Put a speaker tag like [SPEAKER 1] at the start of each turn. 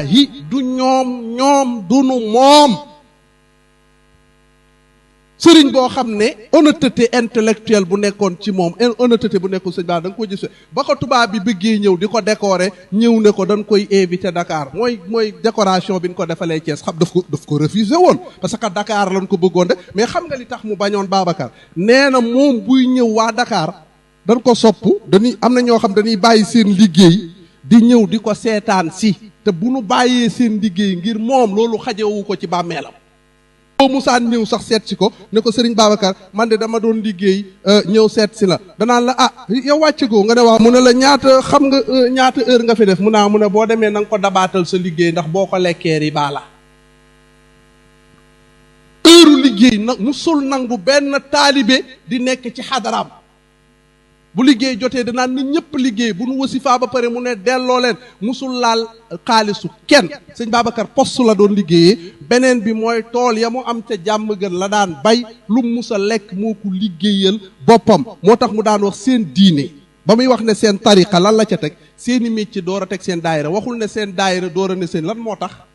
[SPEAKER 1] wallahi du ñoom dunu moom sëriñ boo xam ne honnêteté intellectuelle bu nekkoon ci moom honnêteté bu nekkoon sëñ Bara da nga ko gis ba ko tubaab bi bëggee ñëw di ko décorer ñëw ne ko dañ koy invité Dakar mooy décoration bi ñu ko defalee Thiès xam daf ko refusé woon parce que Dakar lañ ko bëggoon de mais xam nga li tax mu bañoon Babacar nee na moom buy ñëw waa Dakar dañ ko sopp am na ñoo xam dañuy bàyyi seen liggéey di ñëw di ko seetaan si te bu nu bàyyee seen liggéey ngir moom loolu xajewu ko ci bàmmeelam boo musaan ñëw sax seet si ko ne ko Serigne Babacar man de dama doon liggéey ñëw seet si la danaan la yow wàcc goo nga ne waaw mu ne la ñaata heure nga fi def mu ne boo demee na nga ko dabaatal sa liggéey ndax boo ko lekkee riba la heure liggéey nag musul nangu benn taalibe di nekk ci xadaraam bu liggéey jotee danaan na ñëpp liggéey bu nu wasifaa ba pare mu ne delloo leen musul laal xaalisu kenn sëñ Babacar poste la doon liggéeyee beneen bi mooy tool ya mu am ca jàmm gën la daan bay lu mus a lekk moo ko liggéeyal boppam moo tax mu daan wax seen diine ba muy wax ne seen tariqa lan la ca teg seeni métier door a teg seen daayira waxul ne seen daayira door a ne seen lan moo tax